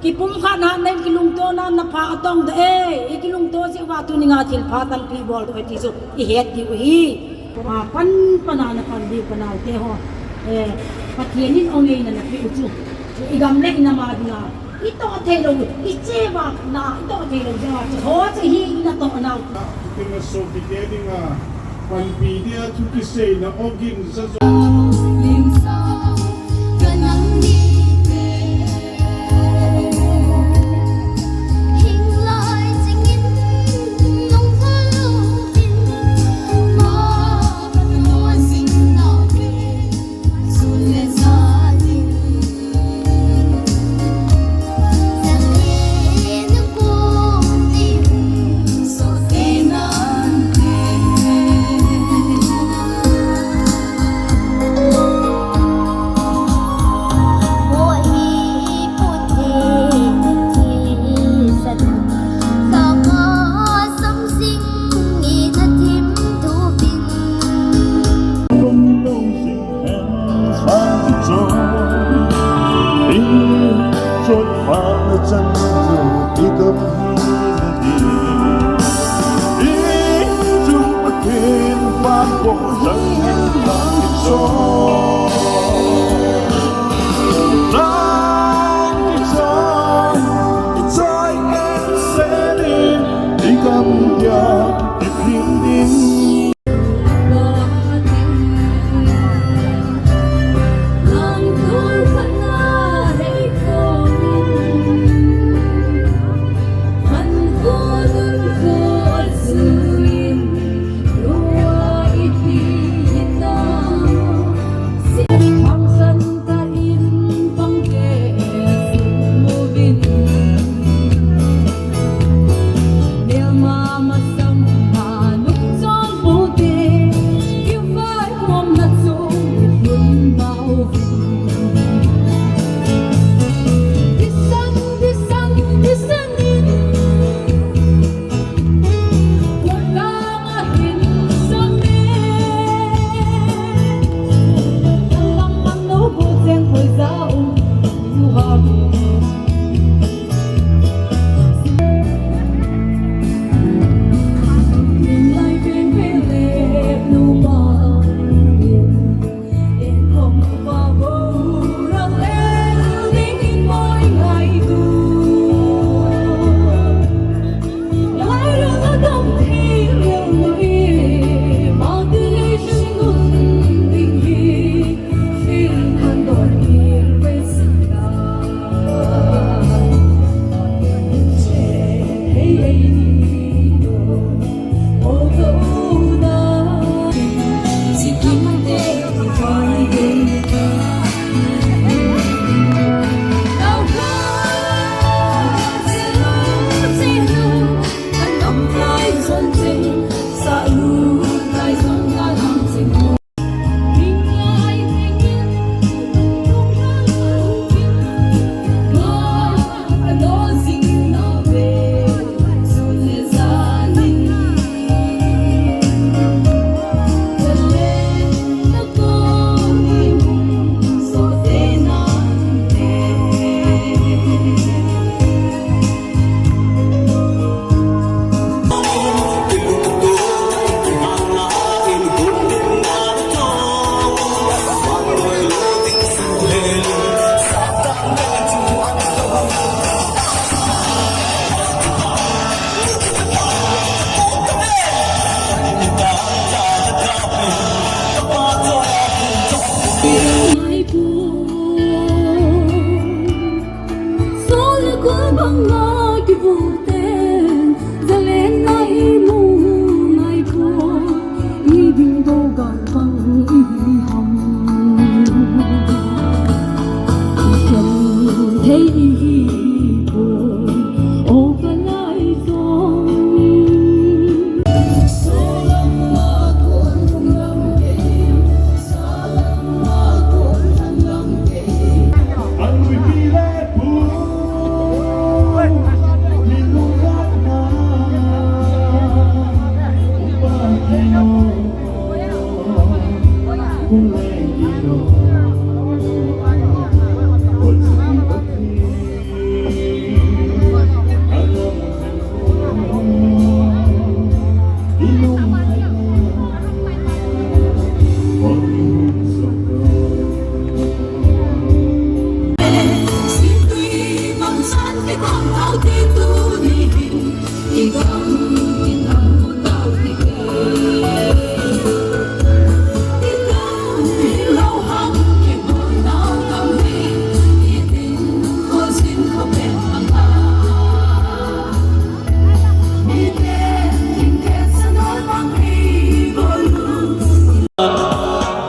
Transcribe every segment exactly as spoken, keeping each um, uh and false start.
Kipumkhat na nei kilungto na na pha atong de e, i kilungto jeh uva tuni nga thil pha tampi bol to ti chu i het diu hi. Pa pan pana na pan diu panau te ho. Eh, Pathen in ong nei na na pi u chu. I gam le i nam a dinga. I toh thei lou, i cheva na, i toh thei lou jeh a chu. Ho chu hi i na toh nau. Kina so ki ke dinga. Panpi dia thu kiseina ogin zazo.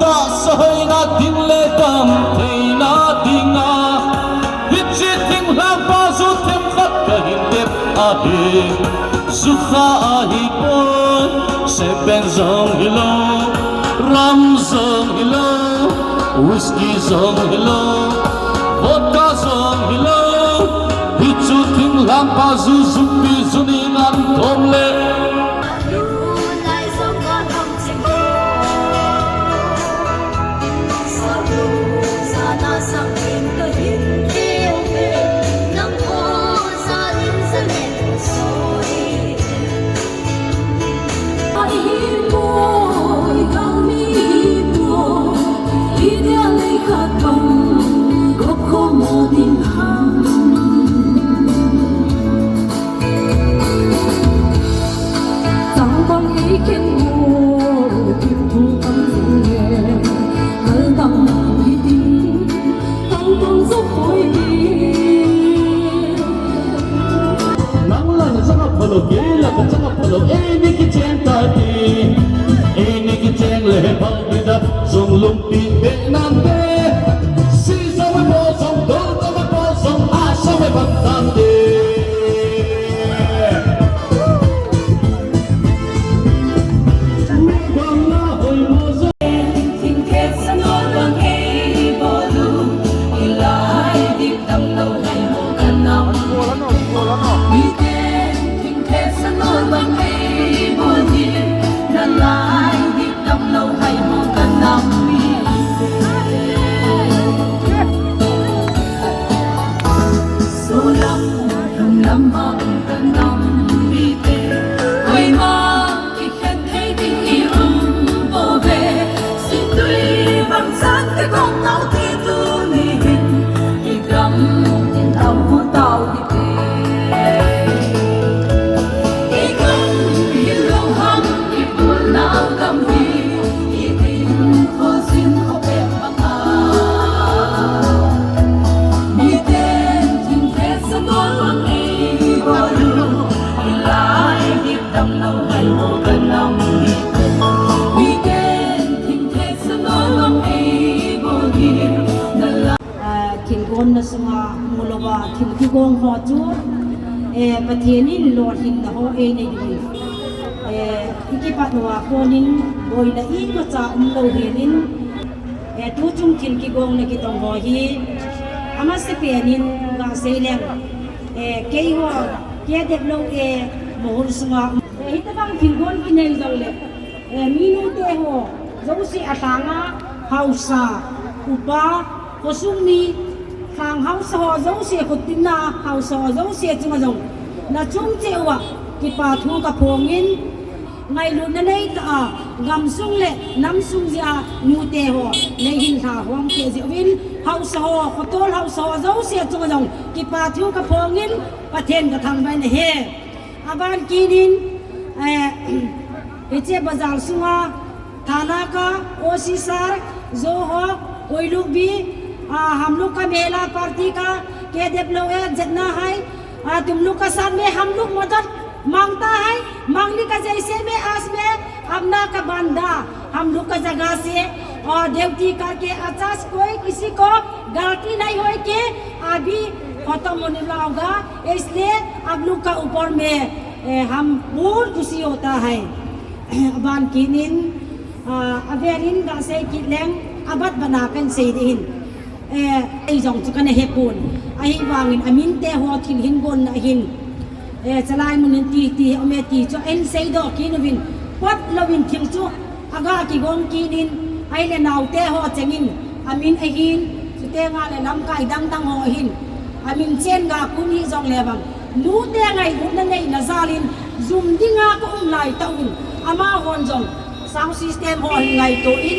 Tahsa hoina ding le damtheina dinga, hiche thinglhang pa chu themkhat kahin tep ahi. Ju kha ahipoi, sepen jong hilou, rum jong hilou, whisky jong hilou, vodka jong hilou. Hichu thinglhang pa ju, jupi ju ni ngan thom le. Nang la na chang a phalou, kei la ka chang a phalou, eini kicheng ta ti. Eini kicheng le he phal ni da, jong lungpi be nante. Si jong me po jong, do jong me po jong, a jong me bang tante. Ah, thilgon na sunga mu louva thil kigong ho chu, eh, Pathen in lolhinna ho einei diu. Eh, i kipat uva konin boina imacha umlou helin, eh, tuchung thil kigong na kitong ho hi, amasapen in gasei leng, eh, keiho, K W A Moho sunga, eh, hitobang thilgon kinei jongle, eh, minu te ho jouse alhanga, haosa, upa, khosung mi, lhang haosa ho jouse, khuttina haosa ho jouse chunga jong, nachung cheh uva kipa thu kaphongin, ngailutna neitah a, gamsung le namsung jeh a nute ho neihin lha hong keh jeh uvin, haosa ho, khotol haosa ho jouse chunga jong kipa thu kaphongin, Pathen kathangvah in ahi. Aban kit in, eh, hiche bazar sunga, थाना का ओसी सर, जो हो, उन लोग भी, आ, हम लोग का महिला पार्टी का के डेवलप है, जितना है, आ, तुम लोग का साथ में हम लोग मदद मांगता है, मांगने का जैसे में आज में अपना का बंदा, हम लोग का जगह से, और ड्यूटी करके अच्छा से कोई किसी को गलती नहीं होए कि अभी खत्म होने वाला होगा, इसलिए आप लोग का ऊपर में, ए, हम बहुत खुशी होता है। Aban kit in, ah, avel in gasei kit leng, abat bana kahin sei ding ahin. Eh, ei jong chu kana hepon. Ahivangin amin te ho thil hin gonna ahin. Eh, chalai mun in ti, ti, ome ti chu ahin seidoh kit uvin. Pot louvin thil chu aga kigong kit in, ahile naote ho chengin, amin ahin, chuteng le lamkai dang dang ho ahin. Amin chen ga kun hijongle vang, nute ngailutna neina jal in, jum dinga ka um lai tah un, amahon jong sound system ho hin ngaito in,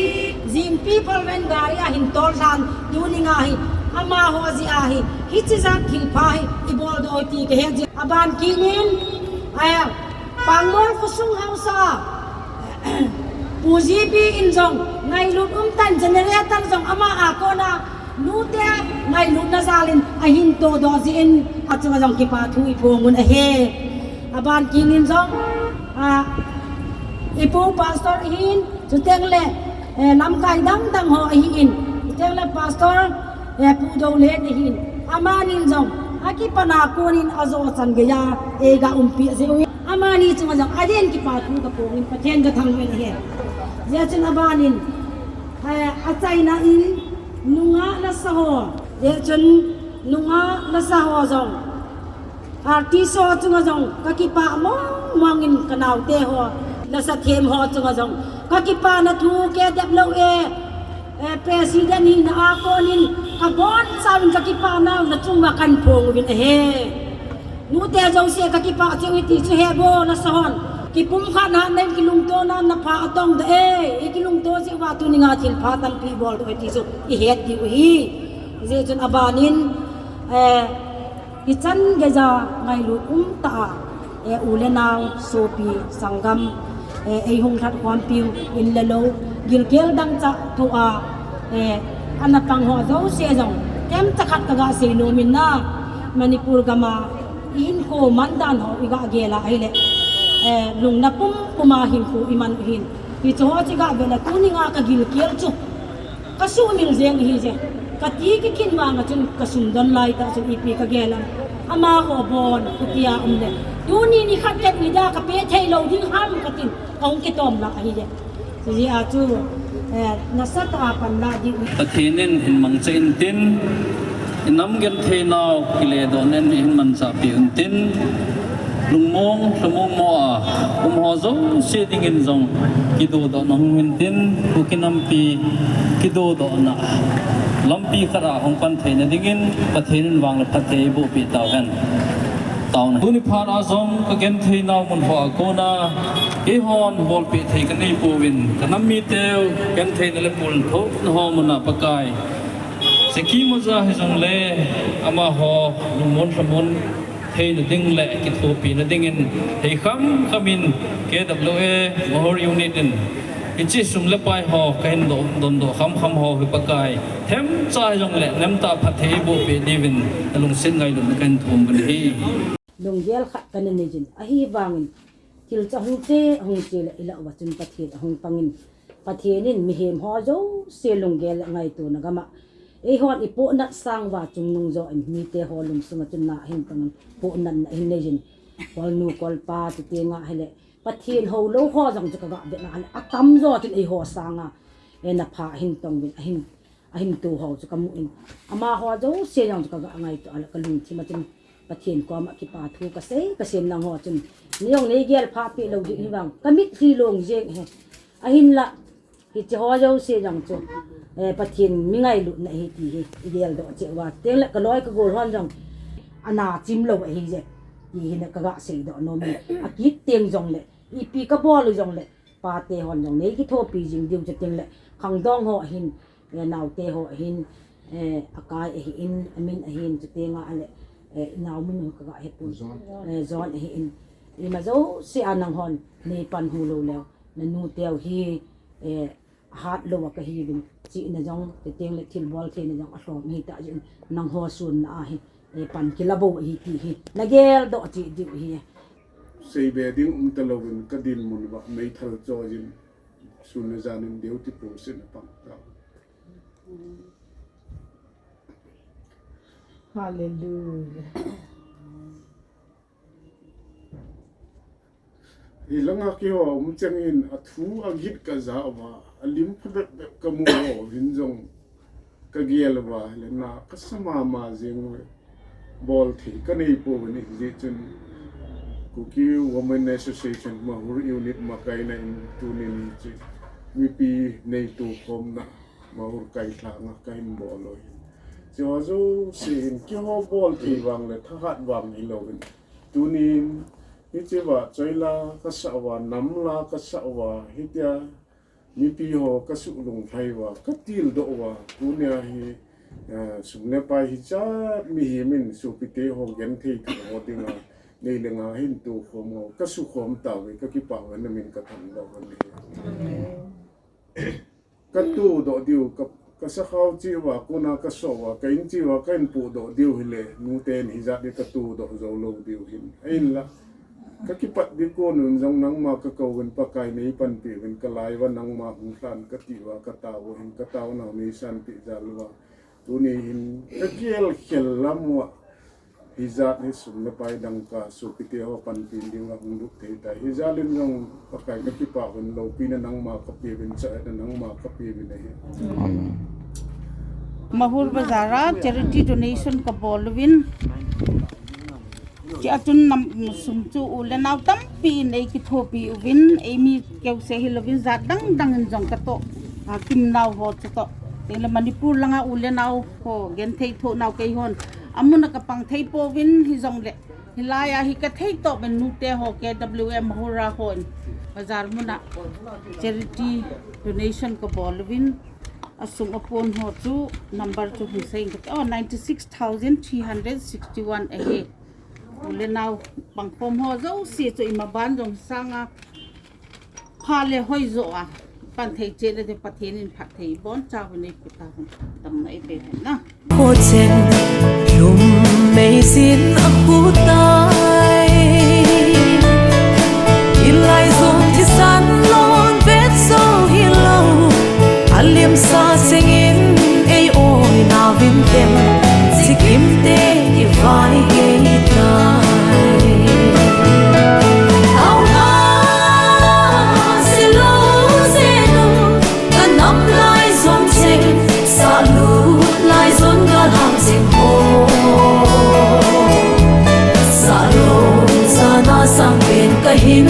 jingpi palven gari a hin tol lhan, tuni nga hi, amaho jeh a hi, hiche jat thilpha hi, ibol doh Ti kahe ji, aban kinin, aya, Pangmol khosung haosa, Pu G P in jong, ngailut umtah in generator jong ama a kona, nute ngailutna jalin ahin todoh jin, achunga jong kipa thu iphong un ahi. Aban kinin jong, a, ipu pastor ahin, chuteng le, eh, lamkai dang dang ho ahin, chuteng le pastor, eh, Pu Dolen ahin, amanin jong, akipana konin ajo chan geiya, eiga umpi jeh uvin, amani chunga jong, aden kipa thu kaphongin, Pathen kathangvah in ahi. Hijeh chun abanin, eh, achaina in, nungah lasa ho, hijeh chun, nungah lasa ho jong, artist ho chunga jong, kakipah mong mongin kanaote ho, lasa them ho chunga jong, kakipana thu, K W A, eh, president hina a konin, kabonchauvin kakipana, nachunguva kahin phong uvin ahi. Nute jouse kakipah cheh uve ti chu he bo, lasa hon. Kipumkhat nahin, kilungtona napha atongdoh e, ikilungto jeh uva tuninga thilpha tampi iboldoh e ti chu ihet diu ahi. Hijeh chun abanin, eh, hichan geiya ngailut umtah a, eh, u le nao, sopi, sanggam, eh, eihung lhatkhompiu, in le lou, gilkel dangchah thou a, eh, ana pang ho jouse jong, themcha khat kaga seinom in na, Manipur gam a, ihinkho mandan ho iga gel a ahile, eh, lungna pumpum a hinkho iman u ahin. Hiche ho chu iga vet le tuninga kagilkel chu kasuhmil jeng ahije. Kati kikin vanga chun kasumdon laitah chun ipi kagel am. Amaho bon, katia um le. Tuni nikhat ken ida kapeh thei lou ding ham katin, kahung kitom lah ahije. Hijeh a chu, eh, nasatah a panlah diu. Pathen in hin mangcha intin, inam genthei nau kiledohna in hin manchahpeh untin, lungmong lhamong mo a um ho jouse dingin jong kidodohna hung hintin, Kuki nampi kidodohna lampi khat a hung pan theina dingin Pathen in vang le phatthei eibohpeh tauhen. Taona. Tuni phat a jong kagenthei nau mun hoa kona, keihon bolpeh thei kanei pouvin, kanam miteu gentheina le puonthohna ho muna Pakai, Seki Moza hijongle, amaho lungmon lhamon theina ding le kithopina dingin, heikham khamin K W A Mahur Unit in hiche sum le pai ho kahin do-, dondoh khamkham ho hi Pakai, themcha hijongle nemtah phatthei eibohpeh diuvin nalungset ngailutna kahin thum uvin ahi. Lunggel khat kana neijin, ahivangin thil chu ahung che, ahung che le ilah uva chun Pathen ahung pangin, Pathen in mihem ho jouse lunggel le ngaitona gam a, eihon ipohnat sang uva chungnung joh in mite ho lungsunga chun na ahin pangin, pohnatna ahin neijin, kolnu kolpa chuteng ahile, Pathen houlou ho jong chu kaga vet na ahile, atamjo chun eiho sanga, eh, napha ahin tong uvin, ahin, ahin tou ho chu kamu in, amaho jouse jong chu kaga ngaito a le kalungthim a chun Pathen koma kipa thu kasei, kasei nangho chun, neijong neigel phapeh lou ding hivang, kamitlhi long jeng ahi. Ahinla, hiche ho jouse jong chu, eh, Pathen mi ngailutna ahi ti hi igeldoh cheh uva, tengle kaloi kagol hon jong ana chim lou ahije, ti hi na kaga seidoh nom in, akit teng jongle, ipi kabol u jongle, pate hon jong nei kithopi jing diu, chuteng le khangdong ho ahin, eh, naote ho ahin, eh, akai ahin, amin ahin, chuteng ahile, eh, inao min ho kaga hepon. John. Eh, John ahin. Ima jouse a nanghon nei pan hu lou leu, nanuteu hi, eh, ahat louva kahiuvin, chihna jong, chuteng le thilbol theina jong alhom ahitah jeh in, nangho sunna ahi, eh, pan kila bou ahi ti hi nageldoh cheh diu ahi. Seibe ding umta louvin kadinmun uva meithal choijin, sun le jan in duty post in apang tau. Hallelujah. Hilanga keiho um chengin athu agit kaja uva, alim phabep bep kamu ho hin jong kagel uva, hile na kasa mama jeng uve. Bol thei kanei pouvin, hijeh chun Kuki Women Association Mahur Unit makaina in tunin hiche mipi neitokhomna Mahur kailhanga kahin bol u ahin. Hicheho jouse hin keiho bol thei vang le thahat vang hilouvin, tunin hichea choila kasah uva, namla kasah uva, hitia mipi ho kasuh lunglhai uva, katildoh uva, tunia hi Eh, sum le pai hichat mihem in sopite ho genthei thu ho dinga, nei le nga hin tokhom ho, kasukhom tauve, kakipah uve, namin kathangvah uve. Katodoh diu, ka, kasakhao cheh uva, kona kasoh uva, ka in cheh uva, kahin pohdoh diu hile, nuten hijat hi katodoh jou lou diu hin. Ahinla, kakipat ding kon un jong nangma kakouvin, Pakai neipanpi uvin, kalai uva nangma hung lhan kati uva, katao uva hin, kataonau neisanpeh jal uva. Tuni hin, kakiel khel lam uva, hijat hi sum le pai dangka sopite ho panpi dinga hung lut thei tai. Hijat in jong Pakai kakipah uvin, loupina nangma kapeuvin, chaina nangma kapeuvin ahi. Mahur Bazar a charity donation kabol uvin. Chua chun nam sum chu u le nao tampi in eikithopi uvin, eimi keuse hilouvin jat dang dang in jong katoh, a, kimnau ho chutoh. Tengle Manipur langa u le nao ho genthei thohnau keihon amuna kapang thei pouvin hijongle, hilai a hi kathei toh uvin nute ho K W M Mahur a hon bazar muna charity donation kabol uvin, asum apon ho chu number chu hung sei inge kati, oh, ninety six thousand three hundred sixty one ahi. U le nao pangkhom ho jouse chu imaban jong sanga pha le hoijo a pan thei cheh le te Pathen in phatthei ibonchauvin eipeh tauvin, damna eipeh hen na. Khochen lhum meijin akhu tai. Hilai jong thisan lon vet jou hilou, alimsa chengin ei-oi nauvin tem, chikimte kivai gei tai. Aoha, se lou jeng u, kanam lai jong cheng, sahlut lai jong galhang cheng ho, sahlut jana sangpen kahin